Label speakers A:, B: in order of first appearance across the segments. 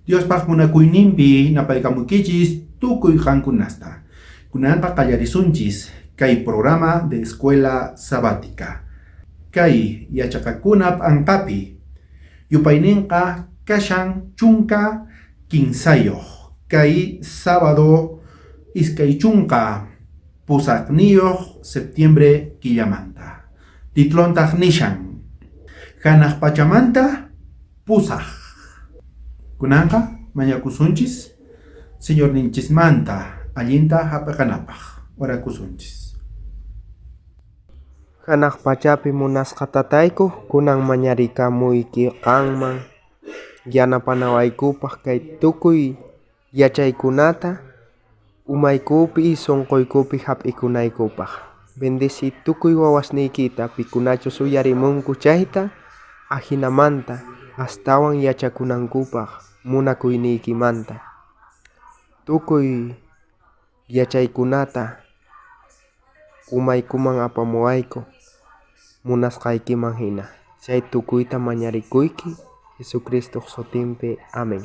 A: Diospaj munakuyninpi napaykamuykichis tukuy qankunasta. Kunanqa qallarisunchis kay programa de Escuela Sabática. Kay yachaqakuna p'anqapi yupayninqa kashan 13. Kay sábado 28 septiembre killamanta. Titulontaq nishan Hanaq pachamanta pusaj. Kunanqa mañakusunchis Señorninchismanta allinta hap'iqanapaq orakusunchis.
B: Hanaq pachapi munasqa tatayku, kunan mañarikamuyki qanman yanapanawaykupaj kay tukuy yachaykunata umaykupi sonqoykupi hap'ikunaykupaj. Bendeci tukuy wawasniykita pikunachus uyarimunku chayta, ajinamanta astawan yachakunankupaj munakuyniykimanta. Tukuy yachaykunata umaykuman apamuwayku munasqaykiman hina. Chay tukuyta mañarikuyki Jesucristoj sutinpi. Amén.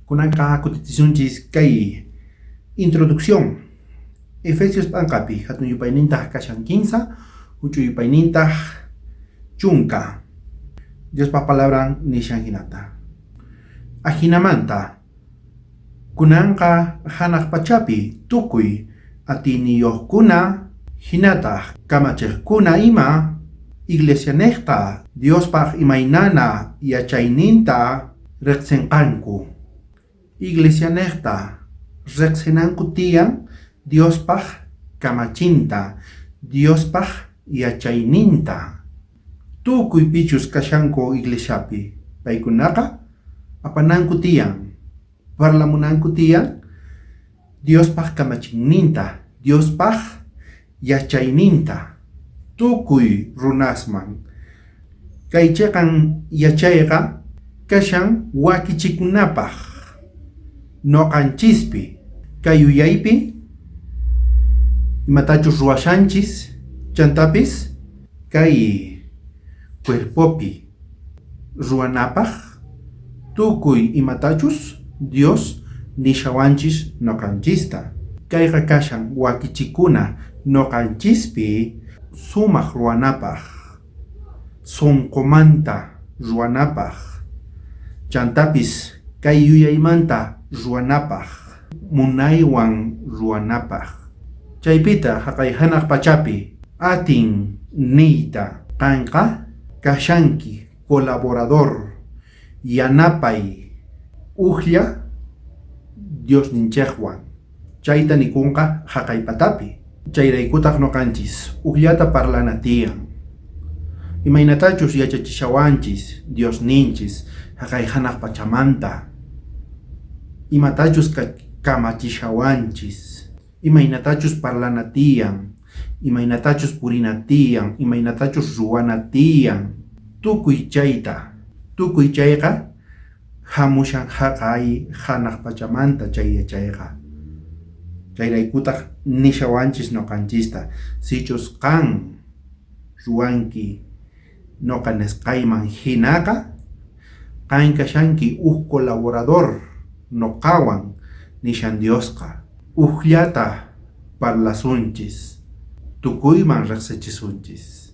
A: Kunanqa kutichisunchis kay introducción. Efesios p'anqapi hatun yupaynintaq kashan 3, huch'uy yupaynintaq 10. Diospaj palabran nishan hinata. Ajinamanta kunanqa hanaq pachapi tukuy atiyniyuqkuna hinataq kamachiqkuna ima iglesianejta Diospaj imaynana yachayninta riqsinqanku. Iglesianejta riqsinanku tiyan Diospaj kamachinta, Diospaj yachayninta. Tukuy pichus kashanku iglesiapi paykunaqa apananku tiyan, parlamunanku tiyan Diospaj kamachinninta, Diospaj yachayninta tukuy runasman. Kay chiqan yachayqa kashan wakichikunapaj noqanchispi, kay yuyaypi imatachus ruwashanchis chantapis kay cuerpopi ruwanapaj tukuy imatachus Dios nishawanchis noqanchista. Kayqa kashan wakichikuna noqanchispi sumaq ruwanapaj, sonqomanta ruwanapaj, chantapis kay yuyaymanta ruwanapaj, munaywan ruwanapaj. Chaypita haqay hanaq pachapi atin niyta qanqa kashanki colaborador yanapay ujlla Diosninchejwan. Chayta nikunqa haqay patapi. Chayraykutaq noqanchis ujllata parlana tiyan. Imaynatachus yachachishawanchis Diosninchis haqay hanaq pachamanta. Imatachus kamachishawanchis. Imaynatachus parlana tiyan. Imaynatachus purina tiyan. Imaynatachus ruwana tiyan. Tukuy chayta. Tukuy chayqa hamushan haqay hanaq pachamanta chay yachayqa. Chayraykutaq nishawanchis noqanchista sichus qan ruwanki noqa nisqayman hinaqa qan kashanki uj colaborador noqawan nishan Diosqa. Ujllata parlasunchis, tukuyman riqsichisunchis.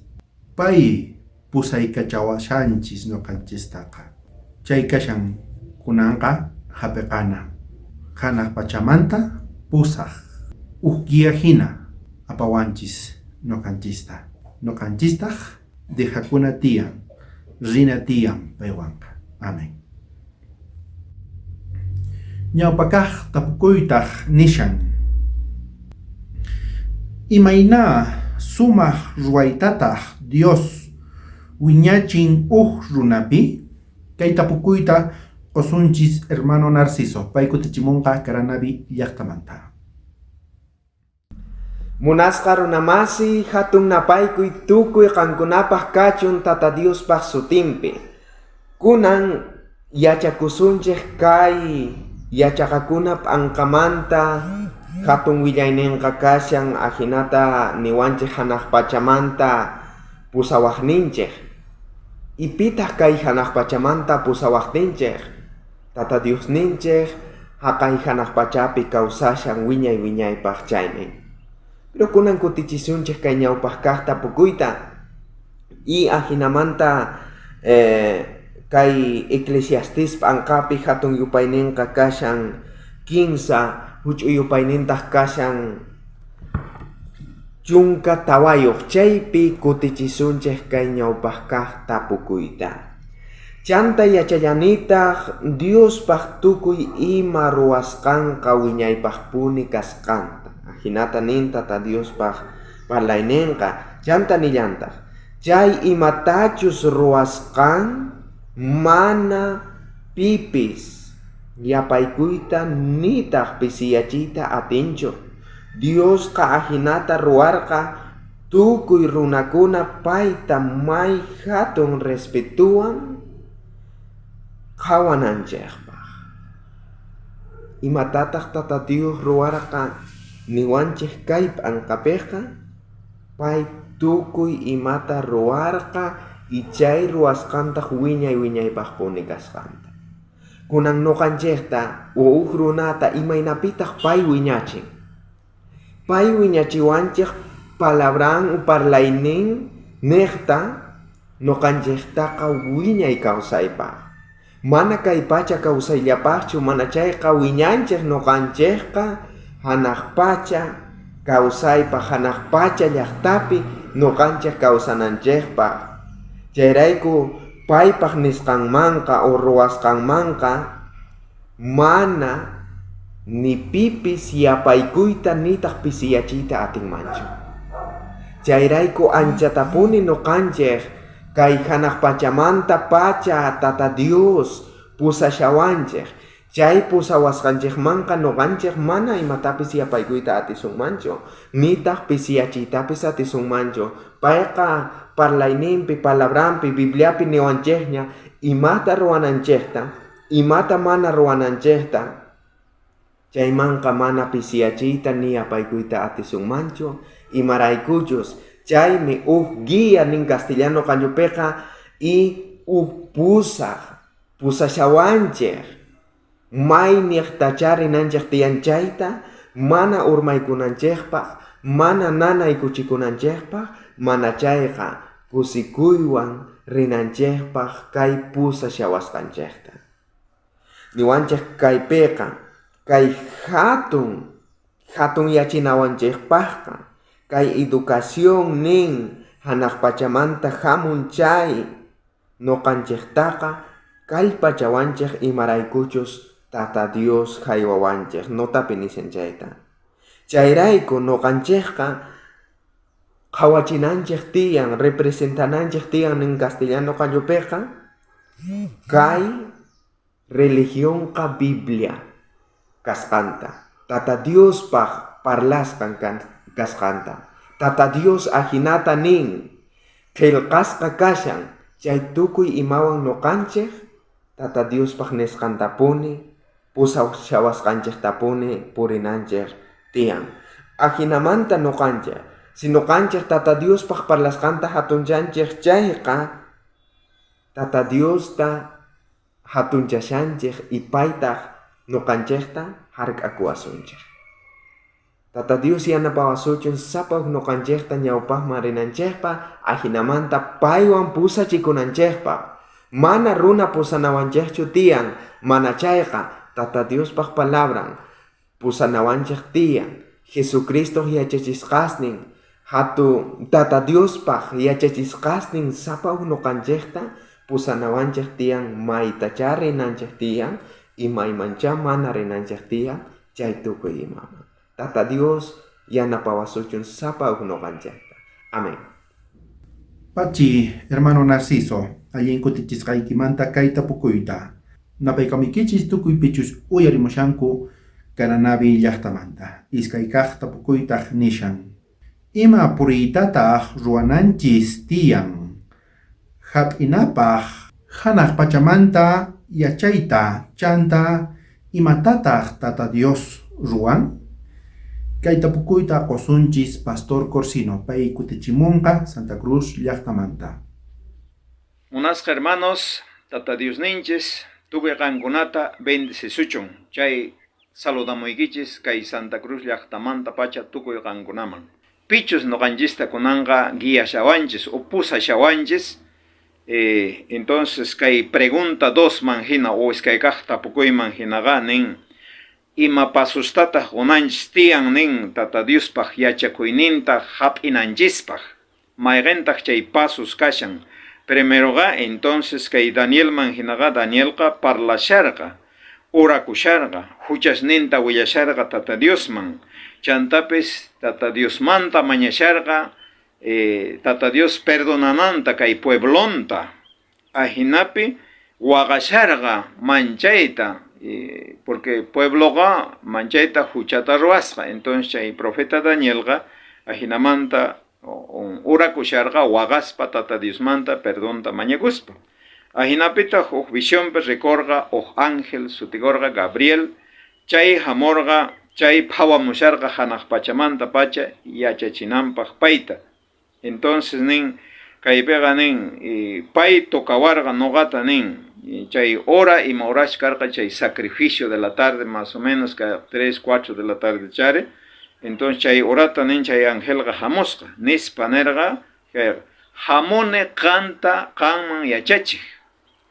A: Pay pusaykachawashanchis noqanchistaqa. Chay kashan kunanqa hap'iqana. Hanaq pachamanta pusaj. Uj guía hina apawanchis noqanchista. Noqanchistaq dejakuna tiyan, rina tiyan paywanqa. Amén. Ñawpakaj tapukuytaj nishan. Imayna sumaq ruwaytataq Dios wiñachin uj runapi? Kay tapukuyta qosunchis hermano Narciso, pay kutichimunqa Caranavi llaqtamanta.
B: Munasqa runamasi hatun napaykuy tukuy qankunapaj kachun Tata Diospaj sutinpi. Kunan yachakusunchej kay yachaqakuna p'anqamanta hatun willayninqa kashan ajinata niwanchej hanaq pachamanta pusawajninchej. Ipitaq kay hanaq pachamanta pusawajtinchej? Tata Diosninchej jaqay janaj pachapi kawsashan wiñay wiñaypaj chaymin. Pero kunan kutichisunchej kay ñawpaj kaj tapukuyta y ajinamanta kay Eclesiastés p'anqapi jatun yupaynenqa kashan kinsa, juch'uy yupaynintaj kashan 14, chaypi kutichisunchej kay ñawpaj kaj tapukuyta. Chanta yachallanitaj Diospaj tukuy ima ruwasqanqa wiñaypajpuni kasqanta. Ajinata nin Tata Diospaj parlaynenqa. Chanta nillantaj, chay imatachus ruwasqan mana pipis yapaykuyta nitaj pisiyachiyta atinchu. Diosqa ajinata ruwarqa tukuy runakuna payta may jatun respetowan qhawananchejpaj. Imatataj Tata Dios ruwarqa niwanchej kay p'anqapeqa? Pay tukuy imata ruwarqa y chay ruwasqantaj wiñay wiñaypajpuni kasqanta. Kunan noqanchejta o uj runata imaynapitaj pay wiñachin? Pay wiñachiwanchej palabran u parlaynin nejta noqanchejtaqa wiñay kawsaypaj. Mana kay pacha kawsayllapajchu, mana chayqa wiñanchej noqanchejqa janaj pacha kawsaypaj, janaj pacha llajtapi noqanchej kawsananchejpaj. Chayrayku paypaj nisqanmanqa o ruwasqanmanqa mana ni pipis yapaykuyta nitaj pisiyachiyta atinmanchu. Chayrayku anchatapuni noqanchej kay janaj pachamanta pacha Tata Dios pusashawanchej. Chay pusawasqanchejmanqa noqanchej mana imatapis yapaykuyta atisunmanchu, nitaj pisiyachiytapis atisunmanchu. Payqa parlayninpi, palabranpi, Bibliapi niwanchejña imata ruwananchejta, imata mana ruwananchejta. Chaymanqa mana pisiyachiyta ni yapaykuyta atisunmanchu, imaraykuchus chaymi uj guía nin castellano qallupeqa y uj pusaj pusashawanchej maynejtachá rinanchej tiyan chayta mana urmaykunanchejpaj, mana nanaykuchikunanchejpaj, mana chayqa kusikuywan rinanchejpaj kay pusashawasqanchejta. Niwanchej kaypeqa kay jatun jatunyachinawanchejpajqa kay educación nin janaj pachamanta jamun chay noqanchejtaqa kallpachawanchej imaraykuchus Tata Dios jaywawanchej notapi nishan chayta. Chayrayku noqanchejqa qhawachinanchej tiyan, representananchej tiyan nin castellano qallupeqa kay religionqa Biblia kasqanta, Tata Diospaj parlasqan kasqanta. Tata Dios ajinata nin, qhelqasqa kashan chay tukuy imawan noqanchej Tata Diospaj nisqantapuni pusashawasqanchejtapuni purinanchej tiyan. Ajinamanta noqanchej, si noqanchej Tata Diospaj parlasqanta jatunchanchej chayqa, Tata Diosta jatunchashanchej y paytaj noqanchejta jark'akuwasunchej. Tata Dios yanapawasuchun sapa uj noqanchejta ñawpajman rinanchejpaj, ajinamanta paywan pusachikunanchejpaj. Mana runa pusanawanchejchu tiyan, mana chayqa Tata Diospaj palabran pusanawanchej tiyan. Jesucristoj yachachisqasnin, jatu Tata Diospaj yachachisqasnin sapa uj noqanchejta pusanawanchej tiyan, maytachá rinanchej tiyan y maymanchá mana rinanchej tiyan chay tukuy imaman. Tata Dios yanapawasuchun sapa uj noqanchejta. Amén.
A: Pachi, hermano Narciso, allin kutichisqaykimanta kay tapukuyta. Napaykamuykichis tukuy pichus uyarimushanku Caranavi llajtamanta. Iskay kaj tapukuytaj nishan. Ima puriytataj ruwananchis tiyan jap'inapaj janaj pachamanta yachayta chanta imatataj Tata Dios ruwan? Kay tapukuyta qosunchis Pastor Corsino, pay kutichimunqa Santa Cruz llajtamanta.
C: Munasqa hermanos, Tata Diosninchis, Tukuy qankunata bendecisuchun. Chay saludamuykichis kay Santa Cruz llajtamantapacha tukuy qankunaman. Pichus noqanchista kunanqa guiashawanchis o pusashawanchis, entonces kay pregunta dosman jina o iskay kaj tapukuyman jinaqa nin, ima pasustataj qonanchis tiyan nin Tata Diospaj yachakuyninta jap'inanchispaj? Mayqentaj chay pasos kashan? Primeroqa, entonces kay Danielman jinaqa Danielqa parlasharqa, orakusharqa, juchasninta willasharqa Tata Diosman. Chantapis Tata Diosmanta mañasharqa Tata Dios perdonananta kay pueblonta. Ajinapi waqasharqa manchayta, porque puebloqa manchayta juchata ruwasqa. Entonces chay profeta Danielqa ajinamanta orakusharqa waqaspa Tata Diosmanta perdonta mañakuspa. Ajinapitaj uj visionpi rikorqa uj ángel sutikorqa Gabriel, chay jamorqa, chay phawamusharqa janaj pachamantapacha yachachinanpaj payta. Entonces nin, kaypeqa nin, pay tocawarqa noqata nin, chay hora ima horash karqa chay sacrificio de la tarde más o menos ka 3, 4 de la tarde chari. Entonces chay horata nin chay angelqa jamusqa, nispa nerqa, jamuni qanta qanman yachachej,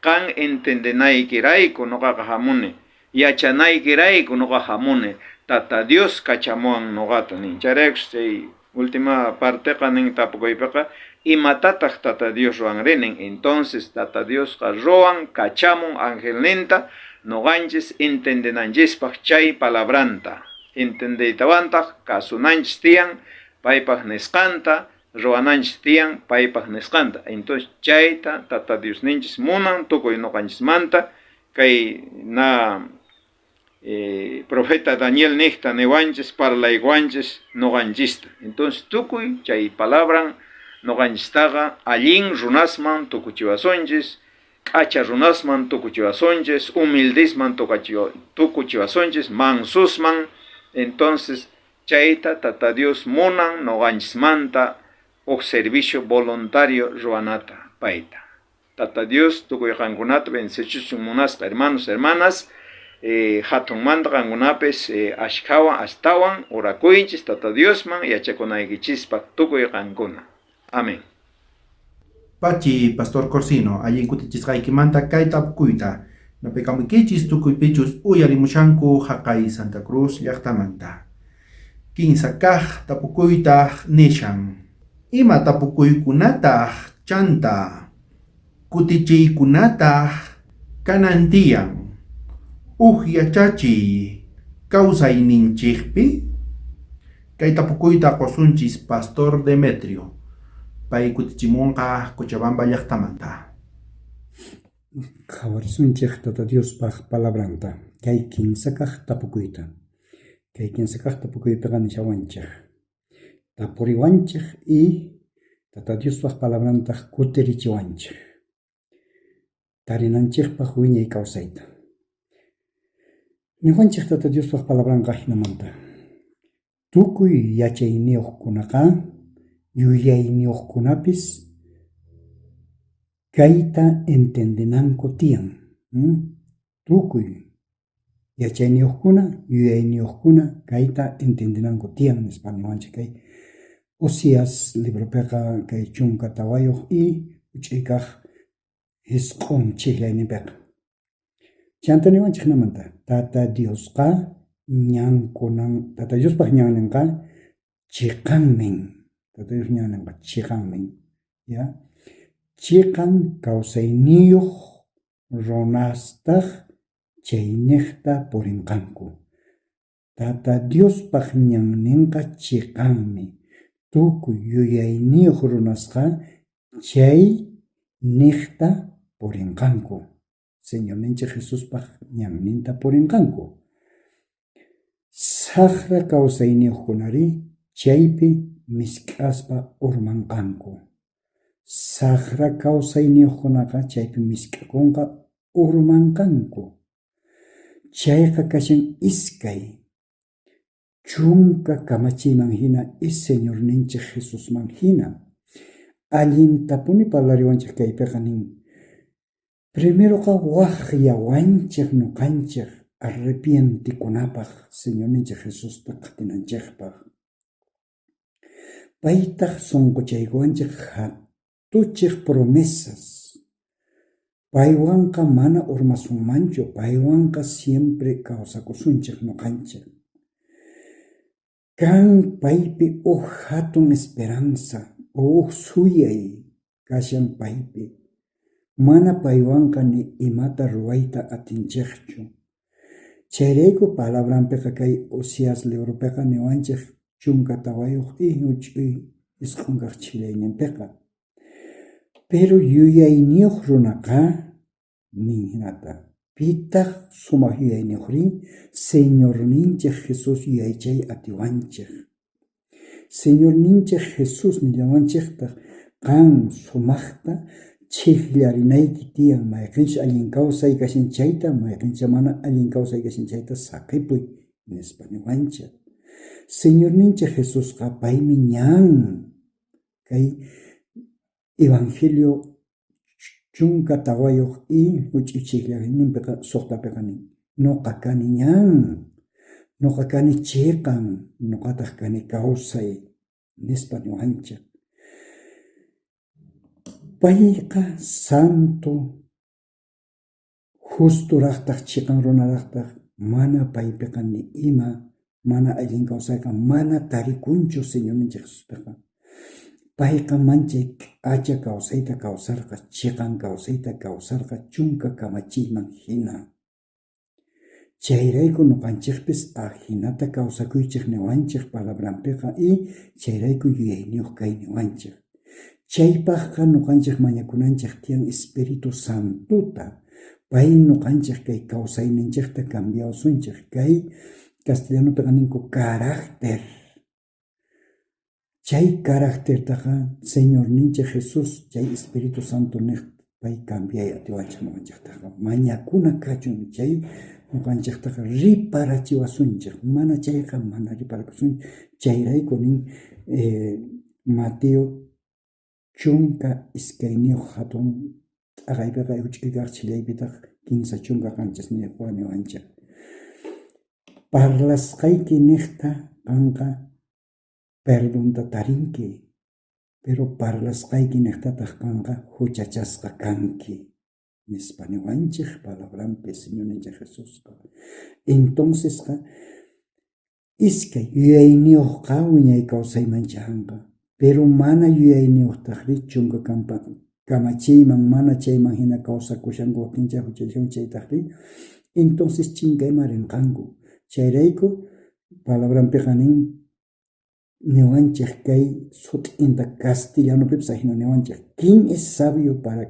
C: qan entendenaykirayku noqaqa jamuni, yachanaykirayku noqa jamuni, Tata Dios kachamuwan noqata nin. Chayraykus chay última parteqa nin tapukuypeqa, imatataj Tata Dios ruwanri nin. Entonces Tata Diosqa ruwan kachamun angelninta noqanchis entendenanchispaj chay palabranta. Entendeytawantaj kasunanchis tiyan paypaj nisqanta, ruwananchis tiyan paypaj nisqanta. Entonces chayta Tata Diosninchis munan tukuy noqanchismanta kay na profeta Daniel nejta niwanchis, parlaykuwanchis noqanchista. Entonces tukuy chay palabran noqanchistaqa allin runasman tukuchiwasunchis, k'acha runasman tukuchiwasunchis, humildesman tukuchiwasunchis, mansusman. Entonces chayta Tata Dios munan noqanchismanta uj servicio voluntario ruwanata payta. Tata Dios tukuy qankunata bendecichuchun munasqa hermanos, hermanas, jatunmanta qankunapis ashkhawan astawan orakuychis Tata Diosman yachakunaykichispaj tukuy qankuna. Amén.
A: Pachi, Pastor Corsino, allin kutichisqaykimanta kay tapukuyta napikamuykichis tukuy pichus uyarimushanku jaqay Santa Cruz llajtamanta. Kinsa kaj tapukuytaj nishan, ima tapukuykunataj chanta kutichiykunataj kanan tiyan uj yachachiy kawsayninchejpi? Kay tapukuyta qosunchis Pastor Demetrio, pay kutichimunqa Cochabamba llajtamanta.
D: Qhawarisunchej Tata Diospaj palabranta kay kinsa kaj tapukuyta. Kay kinsa kaj tapukuypeqa nishawanchej, tapuriwanchej y Tata Diospaj palabrantaj kutirichiwanchej tarinanchejpaj wiñay kawsayta. Niwanchej Tata Diospaj palabranqa jinamanta. Tukuy yachayniyojkunaqa yuyayniyojkunapis kayta entendenanku tiyan. Tukuy yachayniyojkuna, yuyayniyojkuna kayta entendenanku tiyan nispa niwanchej kay Oseas libropeqa kay 14 y juch'uy kaj jisq'on chijlayninpeqa. Chanta niwanchej jinamanta, Tata Diosqa ñankunan, Tata Diospaj ñanninqa chiqanmin, Tata Dios ñanninqa chiqanmin, ya. Chiqan kawsayniyoj runastaj chaynejta purinqanku. Tata Diospaj ñanninqa chiqanmi, tukuy yuyayniyoj runasqa chay nejta purinqanku. Señorninchej Jesuspaj ñanninta purinqanku. Sajra kawsayniyojkunari chaypi misk'aspa urmanqanku. Sajra kawsayniyojkunaqa chaypi misk'akunqa urmanqanku. Chayqa kashan 20 kamachiyman jina y Señorninchej Jesusman jina. Allintapuni parlariwanchej kaypeqa nin. Primeroqa wajyawanchej noqanchej arrepientekunapaj Señorninchej Jesusta qhatinanchejpaj. Paytaj sonqochaykuwanchej jatuchej promesas. Paywanqa mana urmasunmanchu, paywanqa siempre kawsakusunchej noqanchej. Kan paypi uj jatun esperanza, uj suyay kashan paypi. Mana paywanqa ni imata ruwayta atinchejchu. Chayrayku palabranpeqa kay Oseas libropeqa niwanchej 14 y juch'uy 9 kaj chhilayninpeqa. Pero yuyayniyoj runaqa nin jinata, pitaj sumaj yuyayniyojrí? Señorninchej Jesús yuyaychay atiwanchej. Señorninchej Jesús nillawanchejtaj qan sumajta chhijllarinayki tiyan mayqenchus allin kawsay kashan chayta, mayqenchus mana allin kawsay kashan chayta saqepuy nispa niwanchej. Señorninchej Jesusqa paymi ñan kay Evangelio 14 y juch'uy chhijllayninpeqa 6peqa nin, noqa kani ñan, noqa kani cheqan, noqataj kani kawsay nispa niwanchej. Payqa santo, justorajtaj, cheqan runarajtaj, mana paypeqa ni ima mana allin kawsayqa mana tarikunchu Señorninchej Jesuspeqa. Payqa manchay k'acha kawsayta kawsarqa, cheqan kawsayta kawsarqa 10 kamachiyman jina. Chayrayku noqanchejpis ajinata kawsakuychej niwanchej palabranpeqa y chayrayku yuyayniyoj kay niwanchej. Chaypajqa noqanchej mañakunanchej tiyan Espíritu Santota. Pay noqanchej kay kawsayninchejta cambiawasunchej. Kay castellanopeqa ninku carácter. Chay caráctertaqa Señorninchej Jesús chay Espíritu Santo nej pay cambiay atiwanchej noqanchejtaqa. Mañakuna kachun chay noqanchejtaqa riparachiwasunchej. Mana chayqa mana riparakusunchej. Chayrayku nin Mateo 12 jatun t'aqaypeqa juch'uy kaj chhillaypitaj 37 niwanchej. Parlasqayki nejta qanqa perdonta tarinki, pero parlasqayki nejtataj qanqa juchachasqa kanki nispa niwanchej palabranpi Señorninchej Jesusqa. Entoncesqa iskay yuyayniyojqa wiñay kawsayman chayanqa, pero mana yuyayniyojtajrí 10 kamachiyman mana chayman jina kawsakushanku wajtinchej juchachan chaytajrí, entonces chinkayman rinqanku. Chayrayku palabranpeqa nin niwanchej kay sut'inta castellanopipis ajina niwanchej, ¿quién es sabio para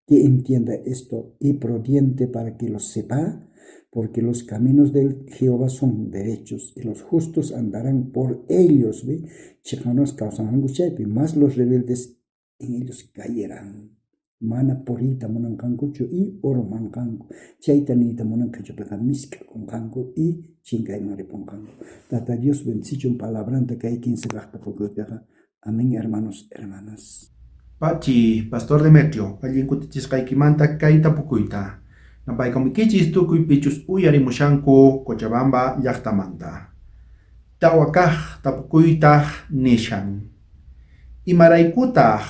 D: que entienda esto y prudente para que lo sepa? Porque los caminos del Jehová son derechos y los justos andarán por ellos, ¿ve? Cheqanos kawsanqanku chaypi, más los rebeldes en ellos caerán. Mana puriyta munanqankuchu y urmanqanku. Chayta niyta munan qhichwapiqa misk'akunqanku y chinkayman ripunqanku. Tata Dios bendicichun palabranta kay 15 kaj tapukuypiqa. Amén, hermanos, hermanas.
A: Pachi, Pastor Demetrio, allin kutichisqaykimanta kay tapukuyta. Napaykamukichis tukuy pichus uyarimushanku Cochabamba llaqtamanta. 4 kaj tapukuytaj nishan. Imaraykutaj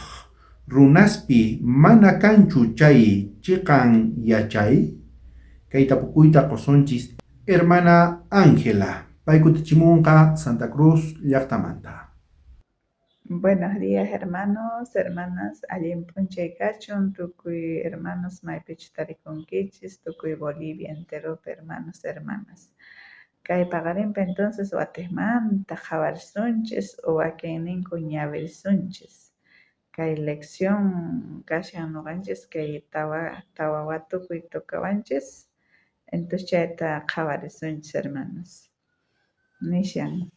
A: runaspi mana kanchu chay chiqan yachay? Kay tapukuyta qusunchis hermana Ángela, pay kutichimunqa Santa Cruz llaqtamanta.
E: Buenos días, hermanos, hermanas, allin p'unchay kachun, tukuy hermanos maypichus tarikunkichis, tukuy Bolivia enteropi hermanos, hermanas. Kay paqarinpi entonces watejmanta qhawarisunchis o wakinninku ñawirisunchis. Kay lección kashan noqanchis kay tawa watukuy tocawanchis, entonces chayta qhawarisunchis, hermanos. Nishan.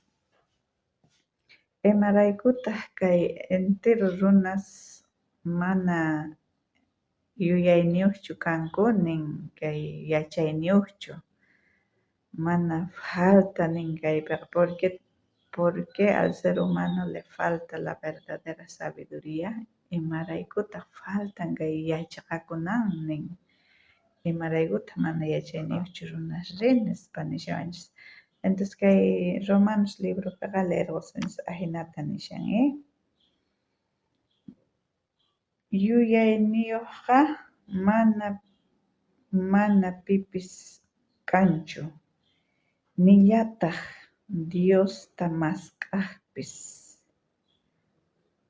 E: Imaraykutaj kay entero runas mana yuyayniyojchu kanku nin kay yachayniyojchu, mana falta nin kaypiqa, porque al ser humano le falta la verdadera sabiduría, imaraykutaj faltan kay yachaqakunan nin. Imaraykutaq mana yachayniyuqchu runasri nispa nishawanchis. Entonces kay Romanos libropiqa leerqusunchis ajinata nishan, Yuyayniyuqqa mana pipis kanchu, nillataj Diosta mask'ajpis.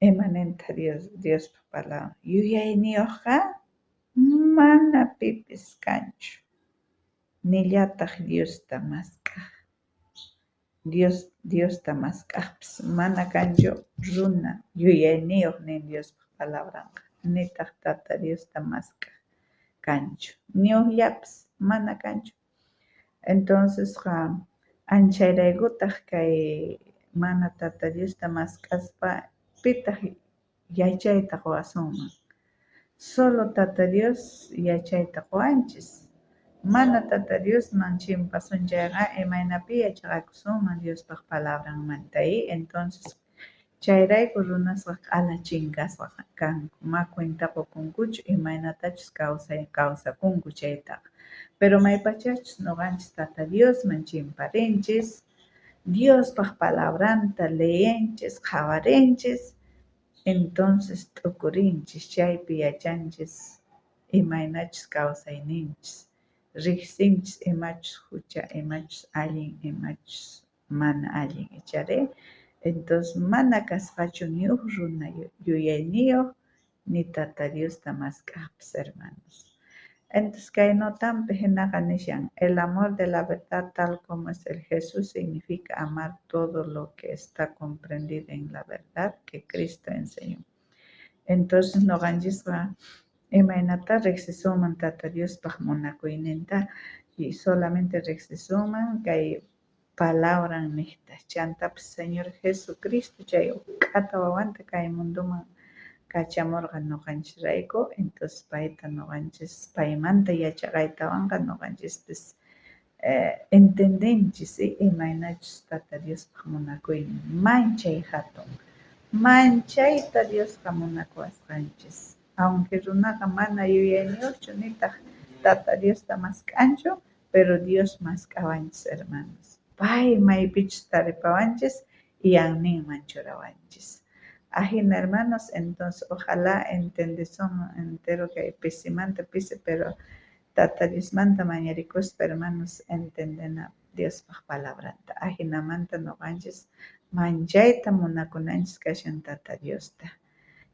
E: Ima nintaj Diospa palabran? Yuyayniyojqa mana pipis kanchu, nillataj Diosta mask'aj. Diosta mask'ajpis mana kanchu runa yuyayniyoj nin Diospa palabranqa, nitaj Tata Diosta mask'aj kanchu, ni ujllapis mana kanchu. Entonces anchayraykutaj kay mana Tata Diosta mask'aspa pitaj yachayta qowasunman. Solo Tata Dios yachayta qowanchis. Mana Tata Diosman chimpasun chayqa imaynapi yachaqakusunman Diospaj palabranmanta. Entonces chayrayku runasqa q'ala chinkasqa kanku, ma cuenta qokunkuchu imaynatachus kawsakunku chaytaqa. Pero maypachachus noqanchis Tata Diosman chimparinchis, Diospaj palabranta leenchis, qhawarinchis, entonces t'ukurinchis, chaypi yachanchis imaynachus kawsayninchis, riqsinchis imachus jucha, imachus allin, imachus mana allin, ichari. Entonces mana kasqachu ni uj runa yuyayniyoj ni Tata Diosta mask'ajpis, hermanos. Entonces kay notampi jinaqa nishan, el amor de la verdad tal como es el Jesús significa amar todo lo que está comprendido en la verdad que Cristo enseñó. Entonces noqanchisqa imaynata riqsisunman Tata Diospaj munakuyninta y solamente riqsisunman kay palabran niqta. Chantapis Señor Jesucristo chay k'ata wawanta kay mundoman kachamurqa noqanchisrayku, entonces payta noqanchis paymanta yachaqaytawanqa noqanchispis entendenchis imaynachus Tata Diospaj munakuynin manchay hatun, manchayta Diosqa munakuwasqanchis. Aunque runaqa mana yuyayniyuqchu nitaq Tata Diosta mask'anchu, pero Dios mask'awanchis, hermanos. Pay maypichus taripawanchis yanninman churawanchis. Ajina, hermanos, entonces ojalá entendesunman entero kay pisimanta pisi, pero Tata Diosmanta mañarikuspa, hermanos, entendena Diospaj palabranta. Ajinamanta noqanchis manchayta munakunanchis kashan Tata Diosta.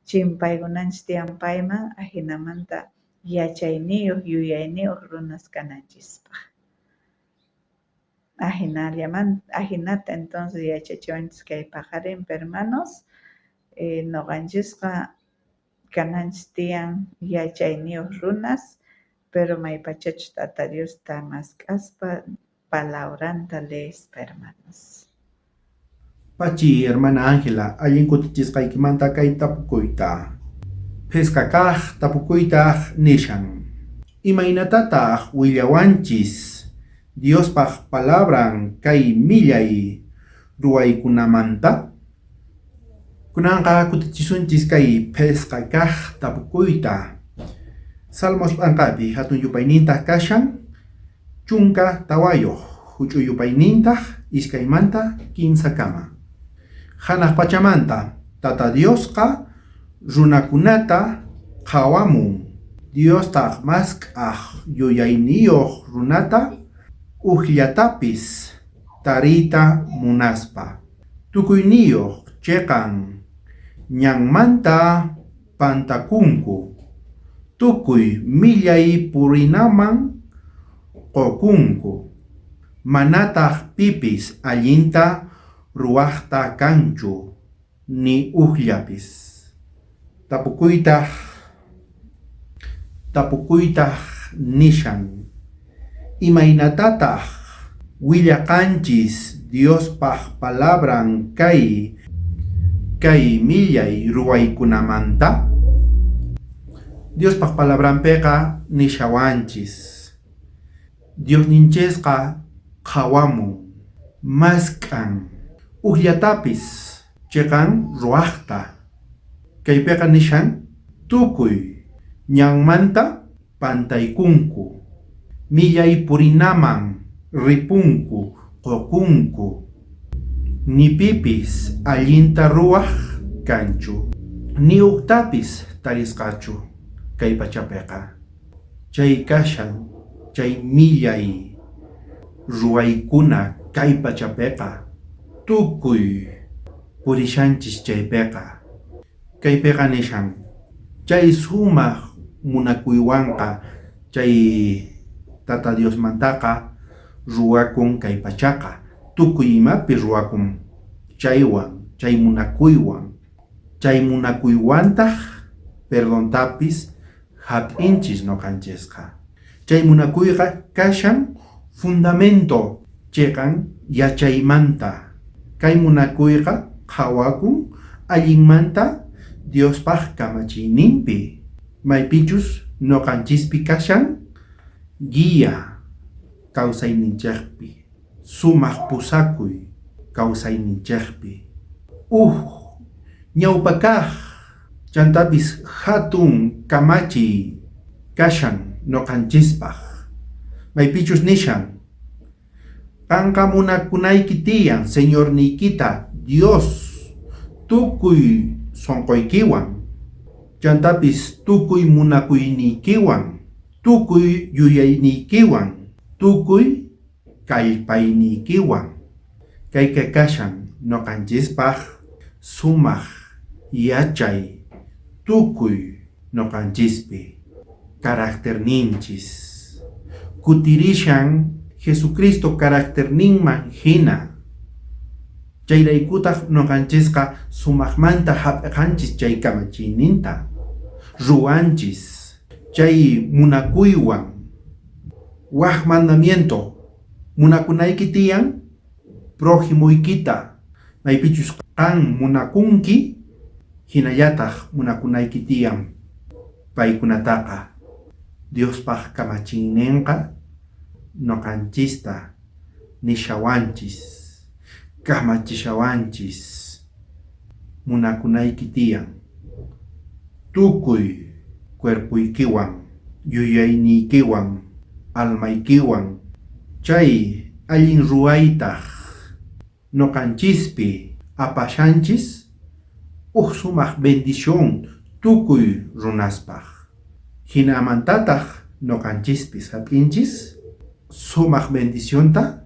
E: Chimpaykunanchis tiyan payman, ajinamanta yachayniyuq, yuyayniyuq runas kananchispaj. Ajinata entonces yachachiwanchis kay paqarinpi, hermanos, noqanchisqa kananchis tiyan yachayniyuq runas, pero maypachachus Tata Diosta mask'aspa palabranta leespa, hermanos.
A: Pachi, hermana Ángela, allin kutichisqaykimanta kay tapukuyta. Phisqa kaq tapukuytaj nishan. Imaynatataq willawanchis Diospaj palabran kay millay ruwaykunamanta? Kunanqa kutichisunchis kay phisqa kaq tapukuyta. Salmos p'anqapi hatun yupaynintaq kashan 14, huch'uy yupaynintaq 2manta 3kama. Hanaq pachamanta Tata Diosqa runakunata qhawamun, Diostaq mask'aj yuyayniyoj runata ujllatapis tariyta munaspa. Tukuyniyoj cheqan ñanmanta pantakunku, tukuy millay purinaman qokunku, manataj pipis allinta ruwajta kanchu ni ujllapis. Tapukuytaj nishan, imaynatataj willaqanchis Diospaj palabran kay millay ruwaykunamanta? Diospaj palabranpiqa nishawanchis, Diosninchisqa qhawamun, mask'an, ujllatapis cheqan ruwajta. Kaypiqa nishan tukuy ñanmanta pantaykunku. Millay purinaman ripunku, qokunku. Ni pipis allinta ruwaj kanchu, ni ujtapis tarisqachu kay pachapeqa. Chay kashan chay millay ruwaykuna kay pachapeqa, tukuy purishanchis chaypeqa. Kaypeqa nishan, chay sumaj munakuywanqa chay Tata Diosmantaqa ruwakun kay pachaqa, tukuy imapi ruwakun chaywan, chay munakuywan. Chay munakuywantaj perdontapis jap'inchis noqanchisqa. Chay munakuyqa kashan fundamento cheqan yachaymanta. Kay munakuyqa qhawakun allinmanta Diospaj kamachiyninpi, maypichus noqanchispi kashan guía kawsayninchejpi, sumaj pusakuy kawsayninchejpi. Uj ñawpa kaj chantapis jatun kamachiy kashan noqanchispaj, maypichus nishan, Qanqa munakunayki tiyan Señorniykita Dios tukuy sonqoykiwan, chantapis tukuy munakuyniykiwan, tukuy yuyayniykiwan, tukuy kallpayniykiwan. Kayqa kashan noqanchispaj sumaj yachay tukuy noqanchispi caracterninchis. Kutirishan Jesucristo caracterninman jina. Chayraykutaj noqanchisqa sumajmanta jap'eqanchis chay kamachiyninta, ruwanchis chay munakuywan. Waj mandamiento, munakunayki tiyan prójimoykita, maypichus qan munakunki, jinallataj munakunayki tiyan paykunataqa. Diospaj kamachiyninqa noqanchista nishawanchis, kamachishawanchis, munakunayki tiyan tukuy cuerpoykiwan, yuyayniykiwan, almaykiwan. Chay allin ruwaytaj noqanchispi apashanchis uj sumaj bendición tukuy runaspaj. Jinamantataj noqanchispis jap'inchis sumaj bendicionta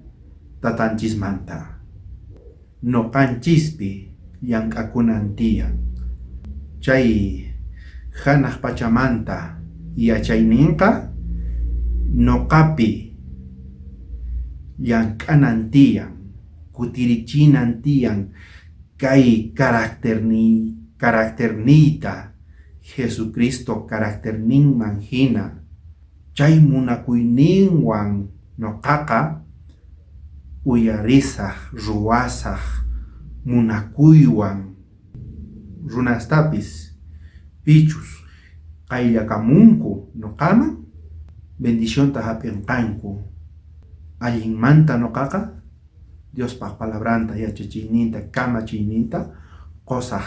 A: tatanchismanta. Noqanchispi llank'akunan tiyan. Chay janaj pachamanta yachayninqa noqapi llank'anan tiyan, kutirichinan tiyan kay caracterniyta Jesucristo caracterninman jina. Chay munakuyninwan noqaqa uyarisaj, ruwasaj munakuywan runastapis pichus qayllakamunku noqaman bendicionta jap'inqanku. Allinmanta noqaqa Diospaj palabranta, yachachiyninta, kamachiyninta qosaj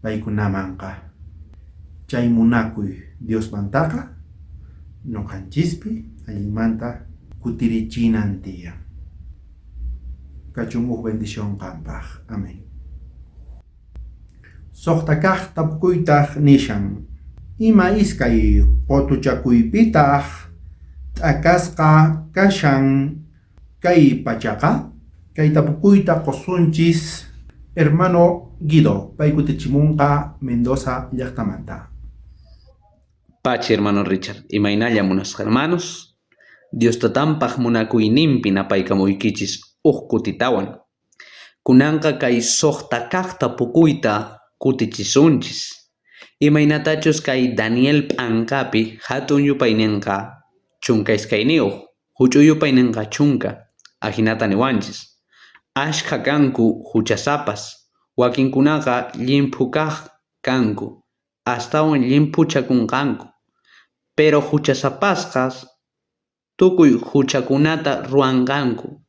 A: paykunamanqa. Chay munakuy Diosmantaqa noqanchispi allinmanta kutirichinan tiyan. Kachun uj bendición qanpaj. Amén. Sojta kaj tapukuytaj nishan, ima iskay qotuchakuypitaj t'akasqa kashan kay pachaqa? Kay tapukuyta qosunchis hermano Guido, pay kutichimunqa Mendoza llajtamanta.
F: Pachi, hermano Richard, imaynalla munasqa hermanos, Dios tatanpaj munakuyninpi napaykamuykichis uj kutitawan. Kunanqa kay sojta kaj tapukuyta kutichisunchis. Imaynatachus kay Daniel p'anqapi jatun yupayninqa 12, juch'uy yupayninqa 10, ajinata niwanchis. Ashkha kanku juchasapas, wakinkunaqa llimphu kaj kanku, astawan llimphuchakunqanku. Pero juchasapasqas tukuy juchakunata ruwanqanku.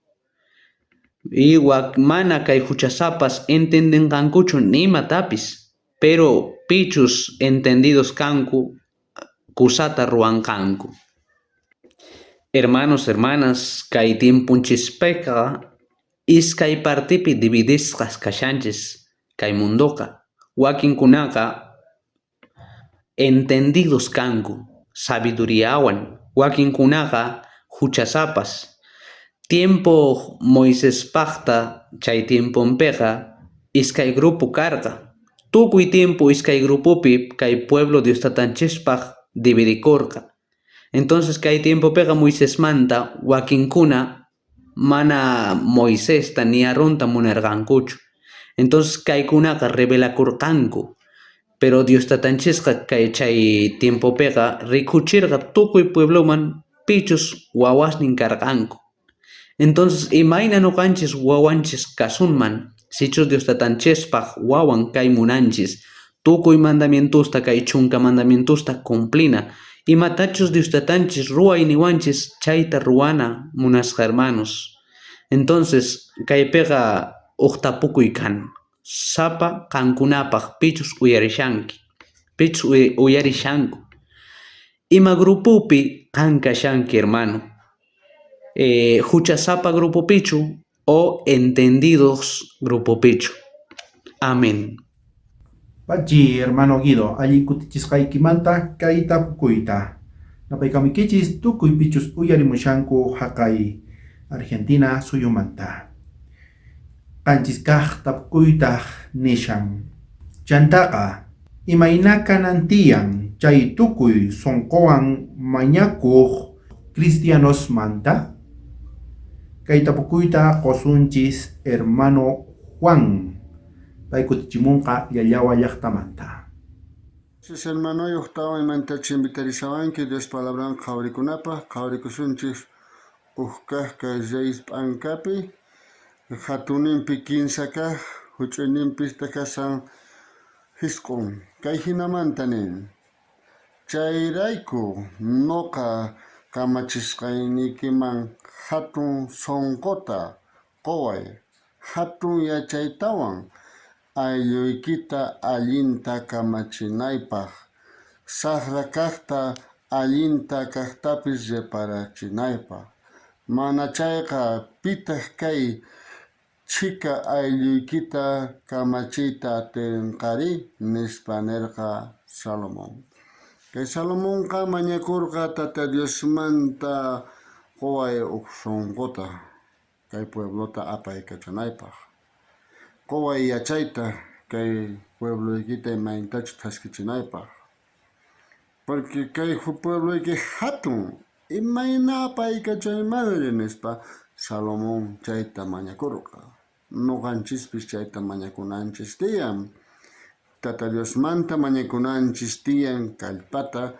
F: Y mana kay juchasapas entendenqankuchu nimatapis, pero pichus entendidos kanku kusata ruwanqanku. Hermanos, hermanas, kay tiemponchispeqa iskay partipi dividisqas kashanchis kay mundoqa. Wakinkunaqa entendidos kanku sabiduriawan, wakinkunaqa huchasapas. Tiempo Moisespajta chay tiemponpeqa iskay grupo karqa. Tukuy tiempo iskay grupopi kay pueblo Dios tatanchispaj dividikorqa. Entonces kay tiempopeqa Moisesmanta wakinkuna mana Moisesta ni Aaronta munarqankuchu. Entonces kaykunaqa rebelakurqanku. Pero Dios tatanchisqa kay chay tiempopeqa rikuchirqa tukuy puebloman pichus wawasnin karqanku. Entonces imayna ñuqanchis wawanchis kasunman sichus Dios tatanchispaj wawan kay munanchis tukuy mandamientosta kay chunka mandamientosta cumplina. Imatachus Dios tatanchis ruway niwanchis chayta ruwana munasqa hermanos. Entonces kaypiqa uj tapukuy kan. Sapa qankunapaj pichus uyarishanki, pichus uyarishanku. Ima grupopi qan kashanki hermano? Huchasapa grupopichu o entendidos grupopichu? Amén.
A: Pachi, hermano Guido, allin kutichisqaykimanta kay tapukuyta. Napaykamukichis tukuy pichus uyarimushanku haqay Argentina suyumanta. Qanchis kaq tapukuytaq nishan. Chantaqa, imayna kanan tiyan chay tukuy sunquwan mañakuq cristianosmanta? Kay tapukuyta qusunchis hermano Juan. Pay kutichimunqa Llallawa llaqtamanta.
G: Sis hermanoyuq tawan imantachi invitarishawanki Dios palabran qhawarikunapaq, qhawarikusunchis uj kaq kay Reyes p'ankapi, hatuninpi kinsa kaq, huch'uyninpi kashan jisq'on. Kay hinamanta nin, chayrayku noqa kamachisqaynikiman hatun sunquta quway, hatun yachaytawan aylluykita allinta kamachinaypaq, saqra kaqta allinta kaqtapis reparachinaypaq. Mana chayqa pitaq kay chhika aylluykita kamachiyta atinqari, nispa nirqa Salomón. Kay Salomonqa mañakurqa Tata Diosmanta quway uj sunquta kay pueblota apaykachanaypaq. Quway yachayta kay puebloykita imaytachu thaskichinaypaq. Porque kay puebloyki hatun imayna apaykachaymanri nispa Salomón chayta mañakurqa. Noqanchispis chayta mañakunanchis tiyan. Tata Diosmanta mañakunanchis tiyan kallpata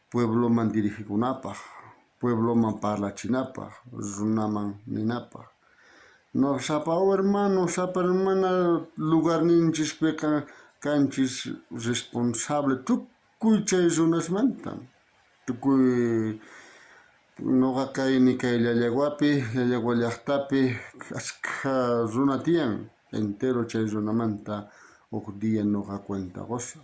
G: puebloman dirigikunapaq, puebloman parlachinapaq, runaman ninapaq. No, sapa hermano, sapa hermana lugarninchispiqa kanchis responsable tukuy chay runasmanta. Tukuy noqa kayni kay Llallaguapi, Llallagua llaqtapi ashkha runa tiyan, entero chay runamanta uj día noqa cuenta qusaq.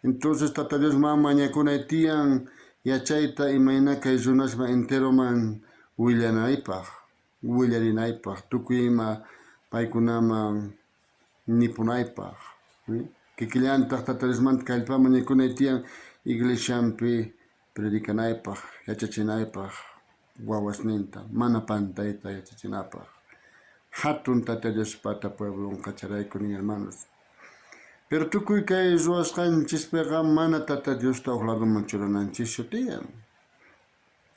G: Entonces Tata Dios man mañakunay tiyan yachayta imayna kay runasman enteroman willanaypaq, willarinaypaq, tukuy ima paykunaman nipunaypaq. Kikillantaq Tata Diosmanta kallpa mañakunay tiyan iglesianpi predicanaypaq, yachachinaypaq, wawasninta, mana pantayta yachachinapaq. Hatun Tata Diospata pueblonqa charayku nin hermanos. Pero tukuy kay ruwasqanchispiqa mana Tata Diosta uj ladoman churananchischu tiyan.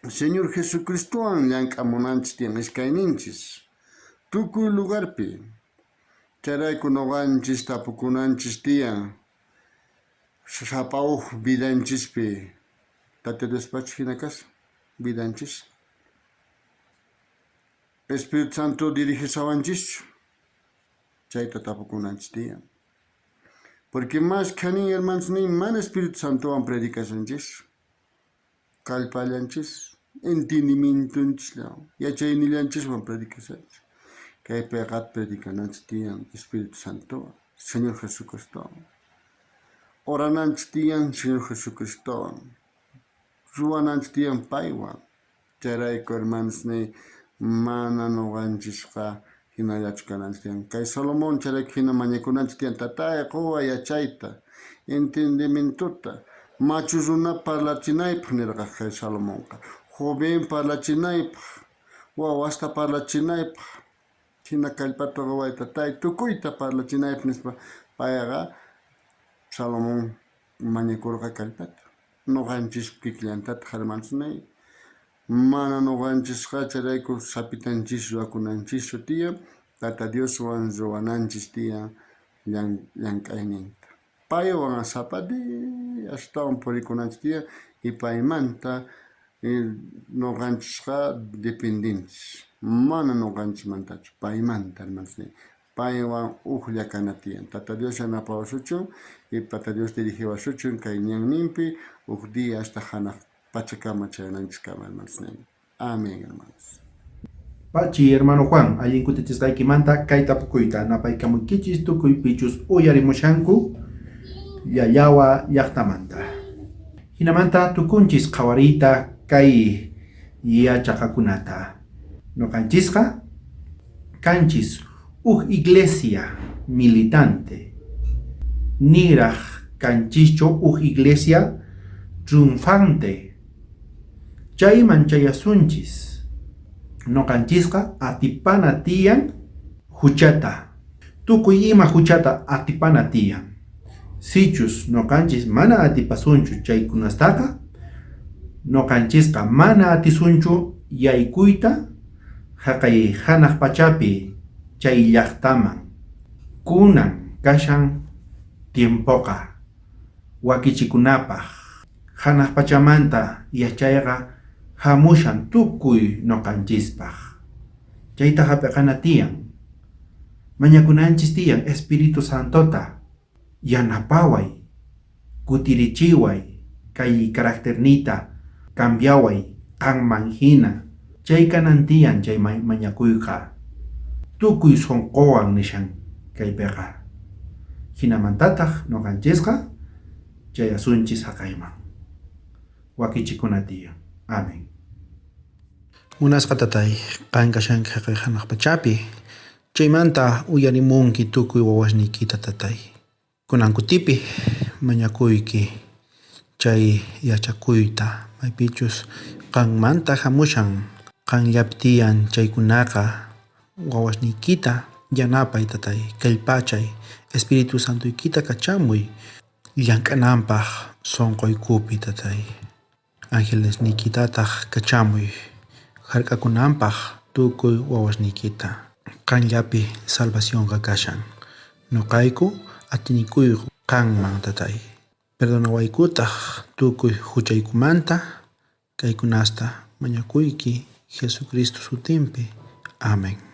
G: Señor Jesucristowan llank'amunanchis tiyan iskayninchis. Tukuy lugarpi. Chayrayku noqanchis tapukunanchis tiyan. Sapa uj vidanchispi Tata Diospachu hina kashan vidanchis. Espíritu Santo dirigishawanchischu chayta tapukunanchis tiyan. Porque más khanin hermanos nin mana Espíritu Santowan predicashanchis. Kallpallanchis, entendimientonchisllawan, yachaynillanchiswan predicashanchis. Kaypiqa predicananchis tiyan Espíritu Santowan, Señor Jesucristowan. Orananchis tiyan Señor Jesucristowan. Ruwananchis tiyan paywan. Chayrayku, hermanosniy, mana noqanchisqa jinallachu kananchis tiyan. Kay Salomón chayrayku jina mañakunanchis tiyan, Tatay, qoway yachayta, entendimientota, machu runa parlachinaypaj nerqa kay Salomonqa, joven parlachinaypaj, wawasta parlachinaypaj, jina kallpata qoway Tatay, tukuyta parlachinaypaj nispa payqa Salomón mañakorqa kallpata. Noqanchis kikillantataj hermanosniy, mana noqanchisqa chayrayku saphitanchis ruwakunanchischu tiyan, Tata Dioswan ruwananchis tiyan llank'ayninta. Paywan sapa día astawan purikunanchis tiyan y paymanta noqanchisqa dependenchis, mana noqanchismantachu, paymanta hermanosniy. Paywan ujlla kana tiyan. Tata Dios yanapawasuchun y Tata Dios dirigiwasuchun kay ñanninpi uj día hasta janaj pachakama chayananchiskama, hermanos. Amén, hermanos.
A: Pachi, hermano Juan, allin kutichisqaykimanta kay tapukuyta napaykamuykichis tukuy pichus uyarimushanku Llallawa llajtamanta. Jinamanta tukunchis qhawariyta kay yachaqakunata. Noqanchisqa kanchis uj iglesia militante, niraj kanchischu uj iglesia triunfante. Chayman chayasunchis. Noqanchisqa atipana tiyan juchata, tukuy ima juchata atipana tiyan. Sichus noqanchis mana atipasunchu chaykunastaqa, noqanchisqa mana atisunchu yaykuyta jaqay janaj pachapi chay llajtaman. Kunan kashan tiempoqa wakichikunapaj. Janaj pachamanta yachayqa jamushan tukuy noqanchispaj. Chayta jap'eqana tiyan. Mañakunanchis tiyan Espíritu Santota yanapaway, kutirichiway, kay caracterniyta cambiaway qanman jina. Chay kanan tiyan chay mañakuyqa. Tukuy sonqowan nishan kaypeqa. Jinamantataj noqanchisqa chayasunchis jaqayman. Wakichikuna tiyan. Amén.
F: Munasqa Tatay, qan kashanki jaqay janaj pachapi. Chaymanta uyarimunki tukuy wawasniykita, Tatay. Kunan kutipi mañakuyki chay yachakuyta, maypichus qanmanta jamushan, qanllapi tiyan chaykunaqa wawasniykita yanapay, Tatay, kallpachay, Espíritu Santoykita kachamuy llank'ananpaj sonqoykupi, Tatay. Angelesniykitataj kachamuy jark'akunanpaj tukuy wawasniykita. Qanllapi salvacionqa kashan. Noqayku atinikuyku qanman, Tatay. Perdonawaykutaj tukuy juchaykumanta. Kaykunasta mañakuyki Jesucristo sutinpi. Amén.